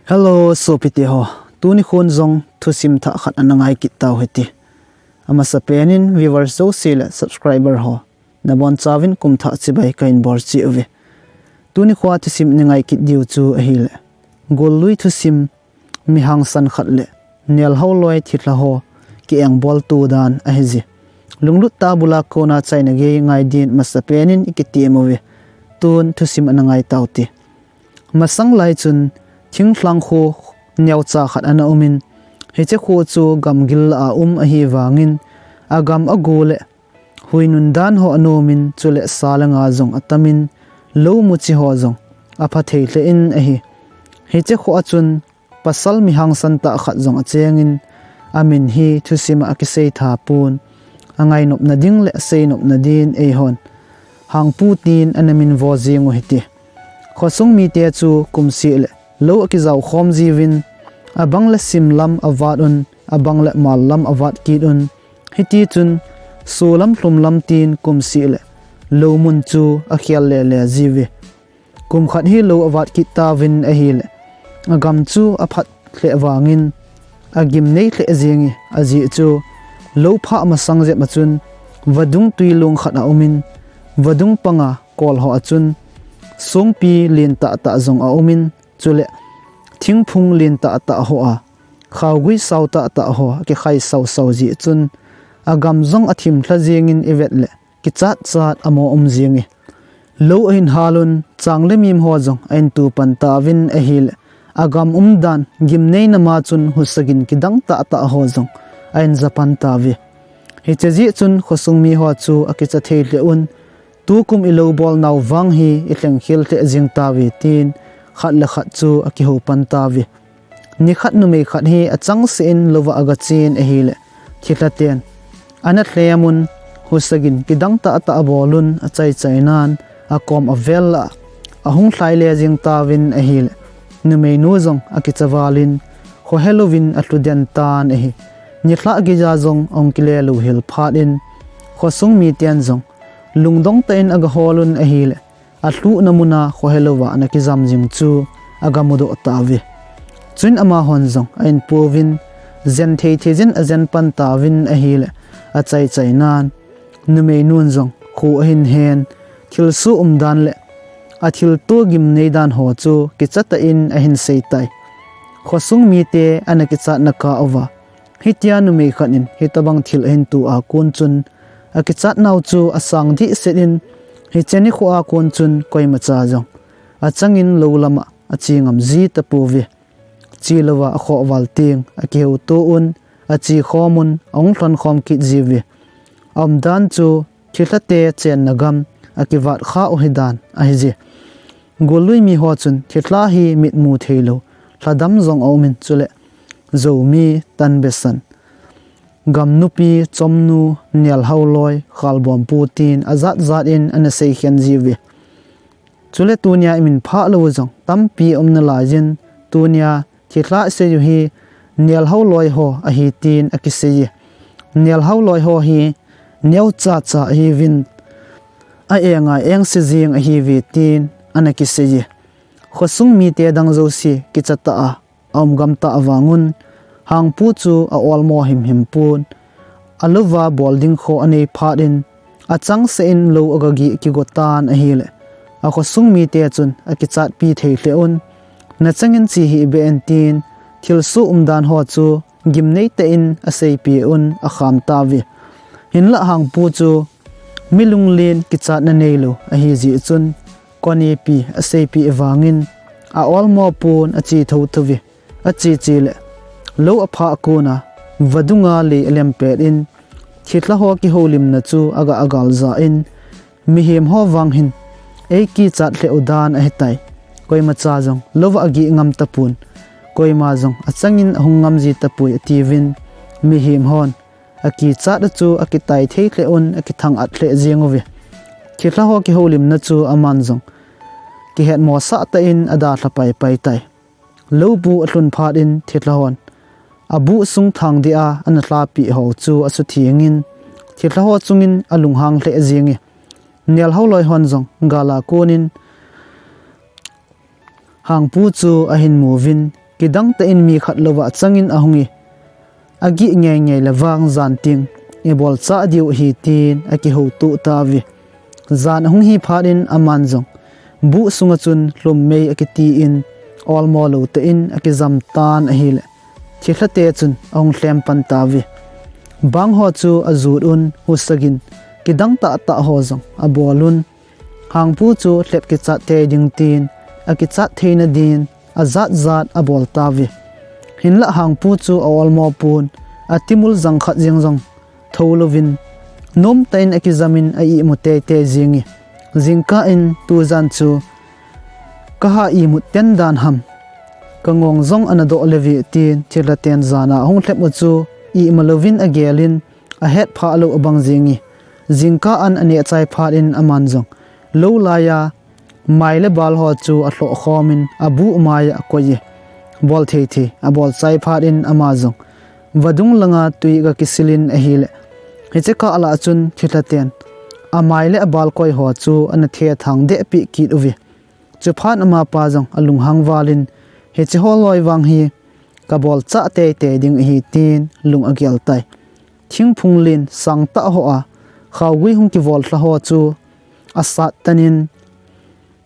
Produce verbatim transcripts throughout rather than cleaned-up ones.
Hello, sopite ho. Tuni khun jong thusim thah khat ana ngai kit tau hite. Amasa penin viewers jouse le subscriber ho, nabonchauvin kum thah chibai kahin bol cheh uve. Tuni khoa thusim ana ngai kit diu chu ahile, gollui thusim, mi hangsan khat le nelhou loi thilha ho kiengbol to dan ahije. Lunglut tah a bula kona chaina gei ngai din masa penin ikitem uve. Tun thusim ana ngai taute. Masang lai chun thinglhang kho neocha khat ana umin, hiche kho chu gamgil lah a um ahivangin, agam agu le huinun dan ho anomin, chule sa le nga jong atamin, lou muchi ho jong apha thei lheh in ahi. Hiche kho a chun pasal mi hangsan tah khat jong achengin, amin hi thusim a akisei tha pon, angai nopna ding le asei nopna din eihon Hangpu tin ana minvo jing u hite. Khosung mite chu kum seh le lou akijao khom jiuvin, abang le sim lam avat un, abang le mal lam avat kit un. Hiti chun, solam lhum lam tin kum seh le lou mun chu akhel lele jiuve. Kum khat hi lou avat kit tauvin ahile, agam chu aphat lheh vangin, agimnei lheh jenge, ajeh chu lou phah masang jep a chun vadung twilung khat aumin, vadung panga kol ho a chun songpi lentah tah jong aumin, chule thingphung lentah tah ho a khaogui sao tah tah ho akikhai sausau jeh chun, agam jong athim lha jengin ivet le kichat chat amo um jenge. Lou ahin hal un, chang le mim ho jong ahin tu pan tauvin ahile, agam umdan gimnei nama chun husagin kidang tah tah ho jong ahin ja pan tauve. Hiche jeh chun khosung mi ho chu akicha thei lheh un, tukum ilou bol nau vang hi ilhengkhel lheh jeng tauve tin khat le khat chu akihou pan tauve. Nikhat numei khat hi achangseh in louva agachen ahile, thilha ten ana lhem un, husagin kidang tah tah abol un, achaina a akom avel a ahung lhai le jeng tauvin ahile, numeinu jong akicha val in, khohe louvin alhu den tan ahi. Nilhah geija jong ahung kile lou hel phat in, khosung miten jong lungdong tah in agahol un ahile, alhuhna muna khohe louva ana kijam jing chu agamudoh tauve. Chuin amahon jong ahin pouvin, jen thei thei jin ajen pan tauvin ahile, achaichainan, numeinun jong kho ahin hen, thilsoh umdan le athilto gimnei dan ho chu kicha tah in ahin sei tai. Khosung mite ana kichatna kah uva, hitia numei khat in hitobang thil ahin to a kon chun, akichat nau chu asang dehset in, hiche nikho a kon chun koimacha jong achangin lou lama ache ngam ji tapouve. Che louva akhoh val teng akihouto un, ache khom un, ahung lhon khom kit jiuve. Aumdan chu thilha te chenna gam akivat kha u hidan ahije. Gollui mi ho chun thilha hi mitmu theilou lhadam jong aumin, chule Zomi, Tanbesan, Gamnupi, Chomnu, Nelhaoloi, Khalbompu tin ajat jat in ana seikhen jiuve. Chule tunia imin phah lou jong tampi aum nalaiyin, tunia thilha isei u hi Nelhaoloi ho ahi tin akiseiye. Nelhaoloi ho hi neocha cha ahiuvin, a-eng a engse jeng ahiuve tin ana kiseiye. Khosung mite dang jouse kicha tah a aum gam tah vangun, Hangpu chu a-olmo himhim pon, alouva bol ding kho anei phat in, achangseh in lou agagih kigo tan ahile, akhosung mite chun akichatpi thei lheh un, nachangin che hih beh in tin, thilsoh umdan ho chu gimnei tah in aseipeh un akham tauve. Hinlah Hangpu chu mi lunglen kichatna neilou ahijeh chun, koimapi aseipeh vangin, a-olmo pon ache thouthou ve. Ache che le lou aphah kona vadunga lei alem pet in, thilha ho kihoulimna chu aga agal ja in, mihem ho vang hin eikichat lheh u dan ahitai. Koimacha jong louva agih ngam tapon, koima jong achangin ahung ngam ji tapoi atiuvin, mihem hon akichat u chu akitai thei lheh un akithang at lheh jeng uve. Thilha ho kihoulimna chu aman jong kihetmosah tah in adalha paipai tai. Loubu alhun phat in thilha hon abuh sung thang deh a ana lhapeh ho chu asuthengin, thilha ho chungin alunghang lheh jenge. Nelhaoloi hon jong gal a konin Hangpu chu ahin muvin, kidang tah in mi khat louva achangin ahungi, agih ngeingei le vang jan ting ibol chah diu ahi tin akihoutoh tauve. Jan ahung hi phat in aman jong buh sunga chun lhum mei akiti in olmo lou tah in akijam tan ahile, thilhate chun ahung lhem pan tauve. Bang ho chu ajut un, husagin kidang tahtah ho jong abol un. Hangpu chu lhep kichat thei ding tin, akichat theina din ajat jat abol tauve. Hinlah Hangpu chu aolmo pon, atimul jang khat jeng jong thou louvin, nomtah in akijam in a-ihmu teitei jenge. Jingkah in tujan chu kaha ihmut ten dan ham, kangong jong ana doh leuve tin thilhaten jana ahung lhep u chu ihmu louvin agel in, ahet phah lou abang jenge. Jingkah an aneh chai phat in aman jong lou laiya mai le bal ho chu alhoh khom in abuh maiya akoi e. Bol thei thei abol chai phat in ama jong vadung langa tui aga kisil in ahile, hiche kah lah chun thilhaten amai le abal koi ho chu ana thethang dehpeh kit uve. Chuphat amapa jong alunghang val in, hiche ho loi vang hi kabol chah teitei ding ahi tin lung agel tai. Thingphung len sangtah hoa khaogui hung kivol lha ho chu asat tan in,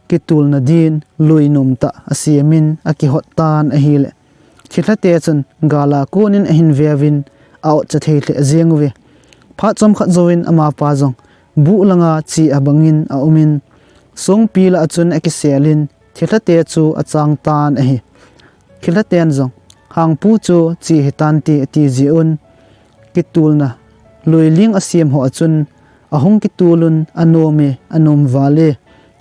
kitulna din lui nomtah asem in akihot tan ahile, thilhate chun gala kon in ahin veuvin a-otcha thei lheh jeng uve. Phat chomkhat jouvin amapa jong buh langa che abang in aum in, songpi lah a chun akisel in thilhate chu achang tan ahi. Thilhaten jong Hangpu chu che hitante ati jeh un, kitulna lui ling asem ho a chun ahung kitul un, anom e, anom val e,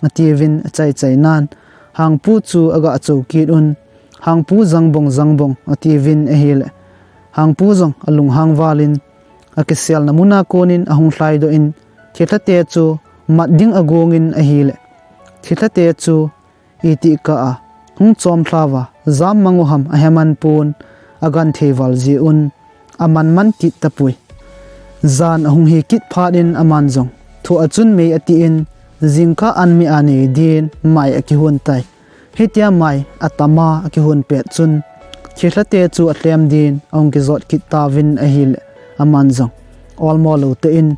atiuvin achaichai nan, Hangpu chu aga chou kit un, Hangpu, jangbong, jangbong, atiuvin ahile, Hangpu jong alunghang val in akiselna muna kon in ahung lhaidoh in, thilhate chu mat ding agong in ahile, thilhate chu itih kah a hung chom lhauva jammang u ham aheman pon, agenthei val jeh un amanman kit tapoi. Jan ahung hi kit phat in aman jong thoh a chun mei ati in, jingkah an mi anei din mai akihon tai. Hitia mai atama akihon pet chun thilhate chu alhem din ahung kijot kit tauvin ahile, aman jong olmo lou tah in,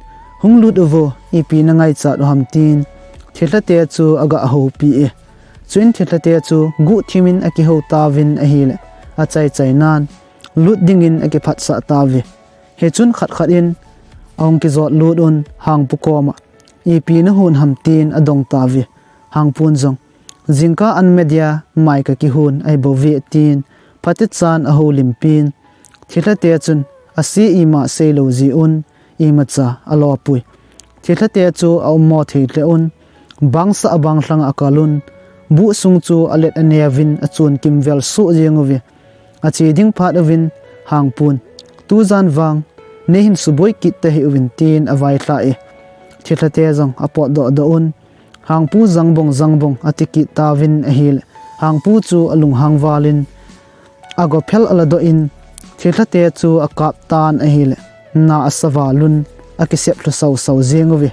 hung lut uvo, ipi nangaichat u ham tin thilhate chu aga houpi e. Chuin thilhate chu guhthim in akihou tauvin ahile, achaichai nan lut dingin akiphatsah tauve. Hichun khat khat in ahung kijot lut un Hangpu koma, ipi nahon ham tin adong tauve. Hangpun jong, jingkah an media mai kakihon ahibouve tin phatechan ahoulimpin, thilhate chun ase ima seilou jeh un imacha alopoi. Thilhate chu aummo thei lheh un, bangsah a banglhanga akal un, buh sung chu alet aneuvin achun kimvel soh jeng uve. Ache ding phat uvin Hangpun, tujan vang neihin suboi kit tahih uvin tin availhah e. Thilhate jong apotdoh doh un, Hangpu, jangbong, jangbong, ati kit tauvin ahile, Hangpu chu alunghang val in agophel aladoh in, thilhate chu akap tan ahile, na asa val un akisep lhu sausau jeng uve.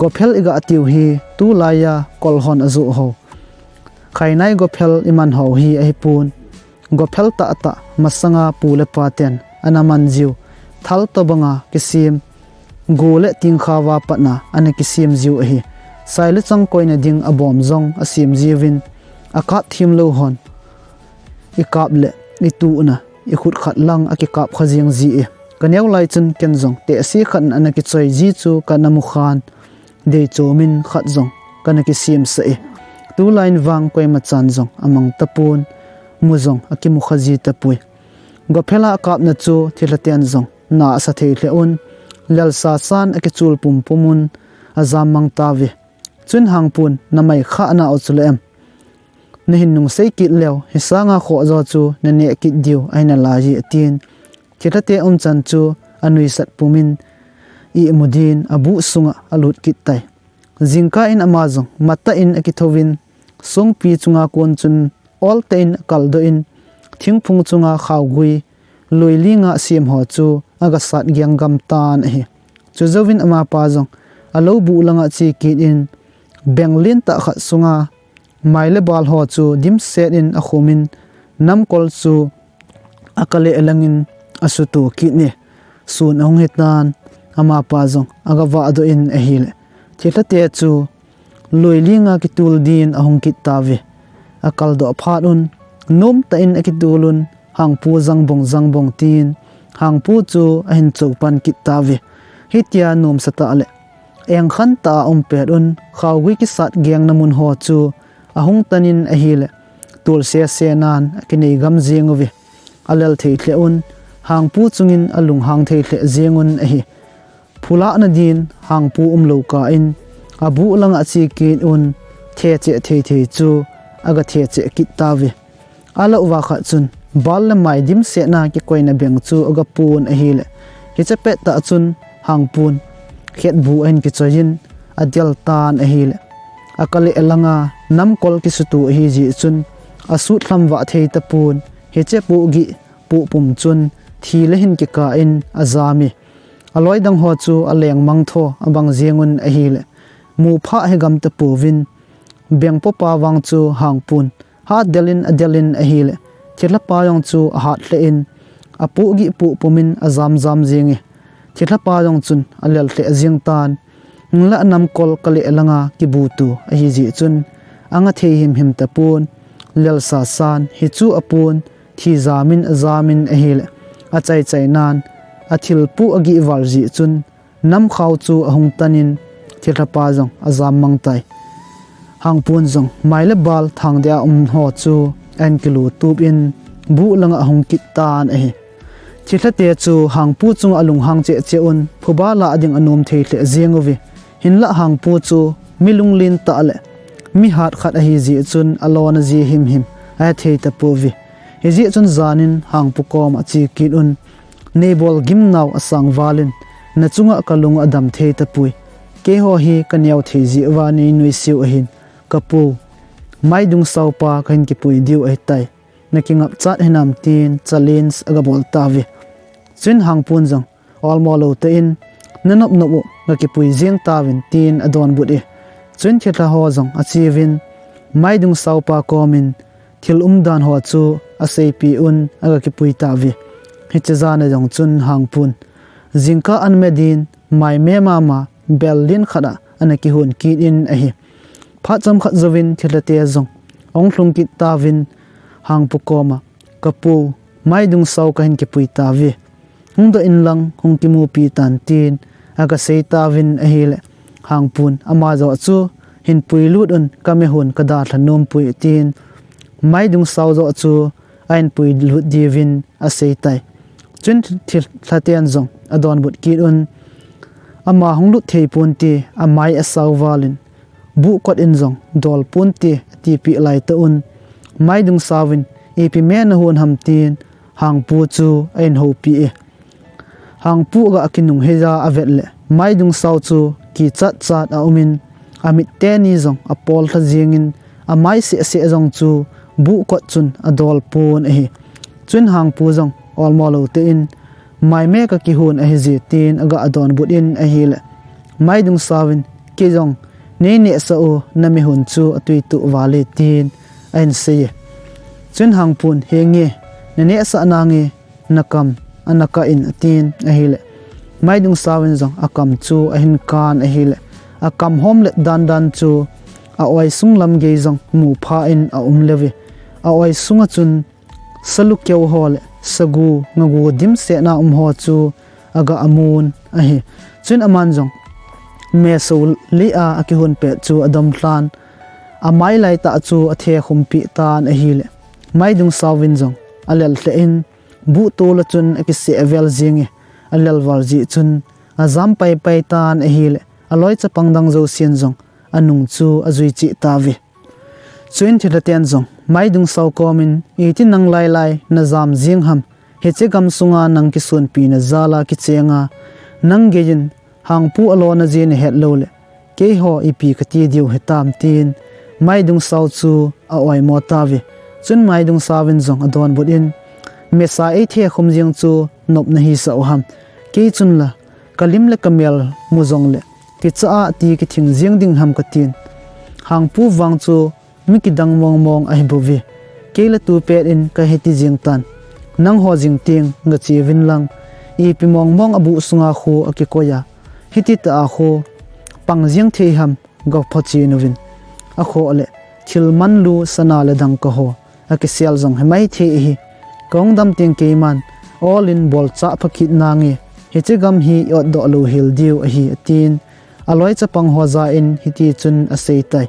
Gophel iga tiu hi tulaiya kol hon ajoh ho, khainai gophel iman ho hi ahipon, gophel tahtah masanga pu le paten ana man jiu thal tobanga kisem, go le tingkha va patna ana kisem jiu ahi. Sai le chang koina ding abom jong asem jiuvin, akap themlou hon ikap le ituhna ikhut khat lang akikap kha jeng ji e. Kaneo lai chun ken jong tehse khat in ana kichoi ji chu kana mukhan, deichom in khat jong kana kisemsah e. Tulai in vang koimachan jong amang tapon, mu jong akimukha ji tapoi. Gophel a akapna chu thilhaten jong na asa thei lheh un, lelsa san akichul pumpum un ajammang tauve. Chun Hangpun, namai khah nau chule em? Nahin nungsei kit leu hisanga khoh jo chu naneh kit diu ahi nalai e, atin, thilhate umchan chu anuisat pumin, ihmu din abuh sunga alut kit tai. Jingkah in ama jong matah in akithouvin, songpi chunga kon chun oltah in akaldoh in, thingphung chunga khaogui lui linga asem ho chu agasat genggam tan ahi. Chujouvin amapa jong alou buh langa che kit in, beng lentah khat sunga mai le bal ho chu dimset in akhumin, namkol chu akale langin asutu kit e. Sun ahung hitan, amapa jong agavah doh in ahile, thilhate chu lui linga kitul din ahung kit tave. Akaldoh phat un, nomtah in akitul un, Hangpu jangbong jangbong tin, Hangpu chu ahin chopan kit tave. Hitia nomsa tah le engkhan tah a um pet un, khaogui kisat gengna mun ho chu ahung tan in ahile, tol sese nan akinei gam jeng uve. Alel thei lheh un, Hangpu chungin alunghang thei lheh jeng un ahi. Phulahna din Hangpu umlou kah in, abuh langa ache kit un, thecheh thei thei chu agathecheh kit tave. Alouva khat chun, bal le mai dimsetna kikoina beng chu agapon ahile, hiche pettah chun Hangpun khetbu ahin kichoi in adel tan ahile, akale langa namkol kisutu ahijeh chun, asutlham vah thei tapon, hiche pohgih pohpum chun thil ahin kikah in ajam e. Aloi dang ho chu alengmang tho abang jeng un ahile, muphah hegam tapouvin, bengpopa vang chu Hangpun hat del in adel in ahile, thilhapa jong chu ahat lheh in, apohgih pohpum in ajam jam jeng e. Thilhapa jong chun alel lheh jeng tan, hinlah namkol kale langa kibutu ahijeh chun, anga thei himhim tapon, lel sasan, hichu apon, thi jam in ajam in ahile, achai chai nan, athilpoh agih val jeh chun, namkhao chu ahung tan in, thilhapa jong ajam mang tai. Hangpun jong mai le bal thangdeh a um ho chu ahin kilu tup in, buh langa ahung kit tan ahi. Thilhate chu Hangpu chunga alunghang cheh cheh un, phuba lah ding anom thei lheh jeng uve. Hinlah Hangpu chu mi lunglen tah le mi hat khat ahijeh chun, alona ji himhim ahe thei tapouve. Hijeh chun jan in Hangpu koma ache kit un, neibol gimnau asang val in, nachunga kalung adam thei tapoi. Keiho hi kaneo thei jeh uva neinuisat u ahin, kapu, Maidung saopa kahin kipui diu ahitai. Nakingapchat hinam tin challenge agabol tauve. Chuin Hangpun jong olmo lou tah in, nanop nop u, gakipui jeng tauvin tin adonbut e. Chuin thilha ho jong acheuvin, Maidung saopa komin thil umdan ho chu aseipeh un agakipui tauve. Hiche jana jong chun Hangpun jingkah an me din, mai me mama bel lin khat a ana kihon kit in ahi. Phat chomkhat jouvin thilhate jong ahung lhung kit tauvin, Hangpu koma, kapu, Maidung sao kahin kipui tauve. Hungdoh inlang hung kimupi tan tin agasei tauvin ahile, Hangpun ama joh chu, hinpui lut un, kamehon kadalha nompoi tin, Maidung sao joh chu ahin pui lut diuvin aseitai. Chuin thilhaten jong adonbut kit un, ama hung lut thei ponte, amai asao valin, buhkot in jong dol ponte atipeh laitah un, Maidung saovin, ipi me nahon ham tin Hangpu chu ahin houpi e. Hangpu aga akinung heija avet le, Maidung sao chu kichat chat aumin, amit teni jong apol lha jengin, amai seh seh jong chu buhkot chun adol pon ahi. Chuin Hangpu jong olmo lou tah in, mai me kakihon ahije tin aga adonbut in ahile, Maidung saovin, kei jong neinehsah u, namehon chu atuituh vale tin ahin sei e. Chuin Hangpun, henge, nanehsah nange, nakam ana kah in atin ahile, Maidung saovin jong akam chu ahin kan ahile, akam homlet dan dan chu a-oi sung lam gei jong mupha in aum leuve. A-oi sunga chun salu keu ho le sagu ngagu dimsetna um ho chu aga amun ahi. Chuin aman jong meso lih a akihon pet chu adom lhan, amai laitah chu athekhumpeh tan ahile, Maidung saovin jong alel lheh in, buhtol a chun akiseh vel jenge, alel val jeh chun ajam paipai tan ahile, aloi chapang dang jousen jong anung chu ajui cheh tauve. Chuin thilhaten jong Maidung sao komin, iti nang lailai najam jeng ham, hiche gamsunga nang kisonpina jal a kichenga nang geiyin Hangpu alona ji nahet loule, keiho ipi kati diu hitam tin Maidung sao chu a-oimo tauve. Chun Maidung saovin jong adonbut in, mesa eithekhup jeng chu nop nahisah u ham, kei chunla kalim le kamel mu jongle, kicha a ti kithing jeng ding ham katin. Hangpu vang chu mi kidang mong mong ahibouve. Kei le tupet in kahe ti jing tan. Nangho jing teng gache uvin lang, ipi mong mong abuh sunga khu akikoi a, hiti tah a khu pang jing thei ham, gaphochen uvin. Akhoh le, thil manlu sana le dangka ho akisel jong himai thei ahi. Kahung dam teng keiman ol in bolchah pha kit nange, hiche gam hi i-otdoh lou hel diu ahi, atin. Aloi chapang ho jah in hiti chun asei tai.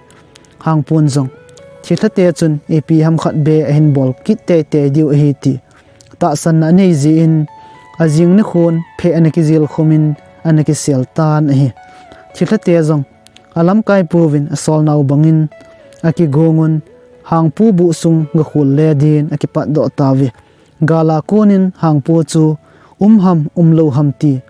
Hangpun jong, thilhate chun ipi ham khat beh ahin bol kit teitei diu ahi ti tahsanna anei jeh in, ajing nikhon phei ana kijil khum in ana kisel tan ahi. Thilhate jong alamkai pouvin asolnau bangin akigong un, Hangpu buh sung gakhol le din akipatdoh tauve. Gal a kon in Hangpu chu um ham um lou ham ti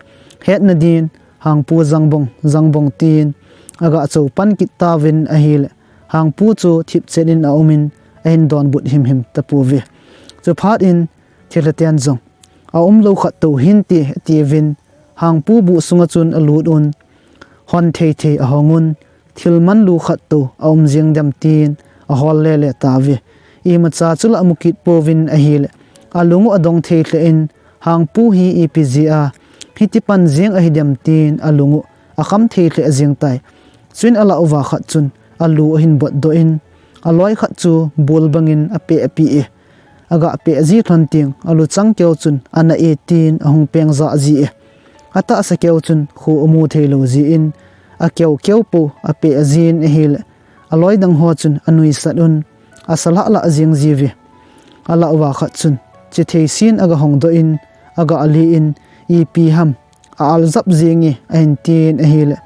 hetna din, Hangpu jangbong, jangbong tin aga chou pan kit tauvin ahile, Hangpu chu thipchet in aum in ahin donbut himhim tapouve. Chuphat in thilhaten jong, aum lou khat tou hinte, atiuvin, Hangpu buh sunga chun alut un, hon thei thei ahong un, thil manlu khat tou aum jing dem tin ahol lele tauve. Imacha chu la amu kit pouvin ahile, alung u adong thei lheh in, Hangpu hi ipi jeh a hiti pan jing ahi dem tin alung u akham thei lheh jing tai. Chuin alah uva khat chun alu ahin botdoh in, aloi khat chu bul bangin apeh apeh e. Aga peh ji lhon teng, alu chang keu chun ana e tin ahung peng jah ji e. Atahsa keu chun khu amu thei lou jeh in, akeu keu pou apeh jin ahile, aloi dang ho chun anuisat un, asa lah lah jing jiuve. Alah uva khat chun chithei sin aga hongdoh in, aga ali in, ipi ham a-al jap jing e, ahin tin ahile,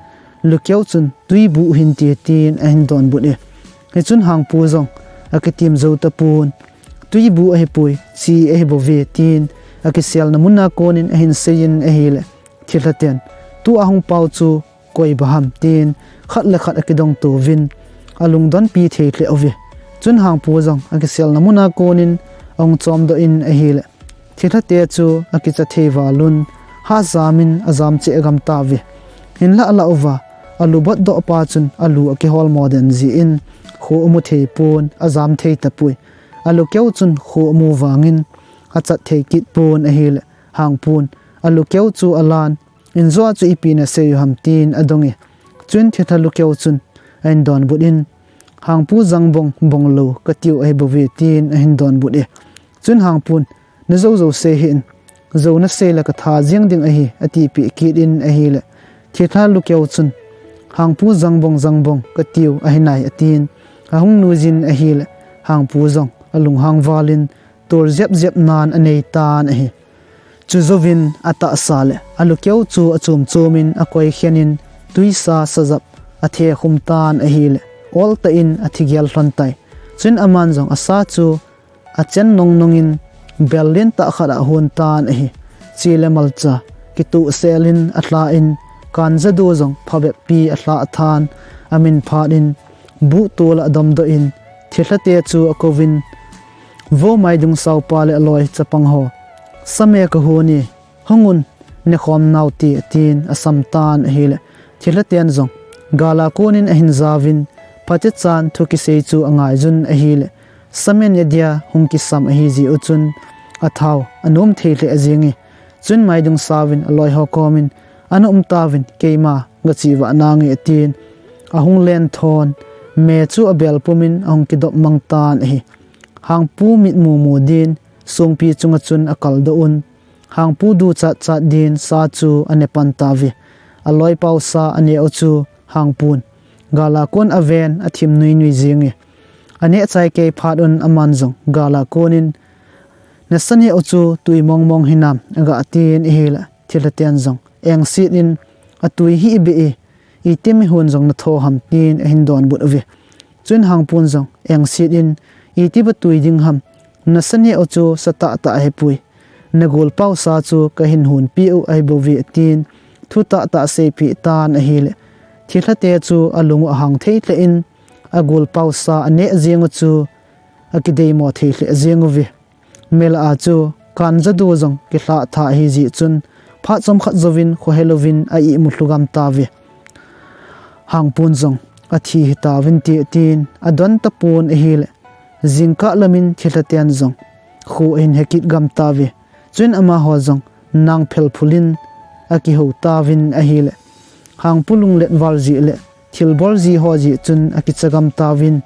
lukeu chun tui buh hinte tin ahin donbut e. Hichun Hangpu jong akitim jou tapon, tui buh ahipoi, chi ahi bouve tin akiselna mun a kon in ahin sei in ahile, thilhaten, tua hung pau chu koi bang ham tin khat le khat akidong touvin, alungdonpi thei lheh uve. Chun Hangpu jong akiselna mun a kon in ahung chomdoh in ahile, thilhate chu akicha thei val un, hahsa min ajam cheh agam tauve. Hinlah alah uva alu botdoh pa chun alu akihol mo den jeh in, khu amu thei pon, ajam thei tapoi. Alu keu chun khu amu vangin achat thei kit pon ahile, Hangpun alu keu chu alan, injo a chu ipi nasei u ham tin adong e. Chuin thilha lukeu chun ahin donbut in, Hangpu jangbong bong lou katiu ahi bouve tin ahin donbut e. Chuin Hangpun, najou jou sei hih in, jou nasei le katha jeng ding ahi, atipeh kit in ahile, thilha lukeu chun, Hangpu jangbong jangbong katiu ahi nai, atin ahung nuijin ahile, Hangpu jong alunghang val in, tul jep jep nan anei tan ahi. Chujouvin atahsa le alukeu chu achom chom in akoi khen in, tuisa sajap athe khum tan ahile, oltah in athi gel lhon tai. Chuin aman jong asa chu achen nong nong in, bel lentah khat ahon tan ahi. Chi le malcha kituh sel in alha in, kanjadu jong phabep pi alha than, amin phat in, buhtol a adomdoh in, thilhate chu akouvin, Vo Maidung saopa le aloi chapang ho, same kahon e, hung un, nekhom nau te, atin asam tan ahile, thilhaten jong gal a kon in ahin jaovin, phatechan thu kisei chu angaijun ahile, same ne dia hung kisam ahi jeh u chun, athao anom thei lheh jeng e. Chuin Maidung saovin aloi ho kom in, ana um tauvin, keima gache vah nange, atin ahung len thon, me chu abel pum in ahung kidop mang tan ahi. Hangpu mit mumu din songpi chunga chun akaldoh un, Hangpu duchat chat din sa chu ane pan tauve. Aloi paosa ane u chu Hangpun gal a kon aven athim nui nui jeng e. Aneh chai kei phat un aman jong gal a kon in, nasa neh u chu tui mong mong hinam, aga tin ahile, thilhaten jong engset in, atui hih beh e, iti mihon jong natho ham, tin ahin donbut uve. Chuin Hangpun jong engset in, itipa tui ding ham, nasa neh u chu sa tahtah ahipoi, nagol paosa chu kahin honpeh u ahibouve, atin thu tahtah aseipeh tan ahile, thilhate chu alung u ahang thei lheh in, agol paosa aneh jeng u chu akideimo thei lheh jeng uve. Melah a chu kanjadu jong kilhah tha ahijeh chun, phat chomkhat jouvin khohelouvin a-ihmu lhu gam tauve. Hangpun jong athi hitauvinte, tin adon tapon ahile, Jingkah lamin thilha ten jong kho ahin hekit gam tauve. Chuin amaho jong nang phelphul in akihou tauvin ahile, hangpulung letval jeh le thilbol ji ho jeh chun akicha gam tauvin,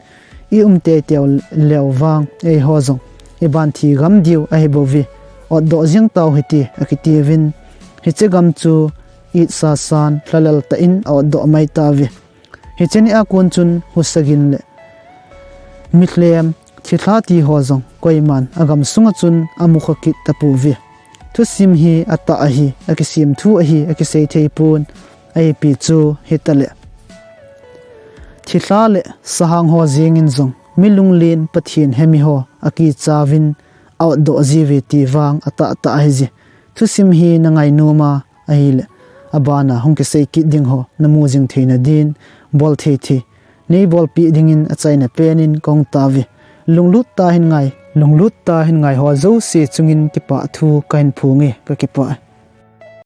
i um teitei leu vang eiho jong iban thi gam diu ahi bouve, otdoh jeng tau hite akitiuvin, hiche gam chu itsa san lhalel tah in a-otdoh mai tauve. Hiche nia kon chun husa gin le mithlem thilha ti ho jong koiman agam sunga chun amukha kit tapouve. Thusim hi atah ahi, akisem thu ahi, akisei thei pon, a-ipi chu hitale. Thilha le sahang ho jengin jong mi lunglen Pathen hemi ho akichauvin a-otdoh jiuve ti vang atahtah ahije. Thusim hi nangai nom a ahile, abana hung kisei kit ding ho namu jing theina din bol thei thei neibolpeh dingin achaina penin kahung tauve. Lunglut tah in ngai, lunglut tah in ngai ho jouse chungin kipah thu kahin phonge, kakipah e.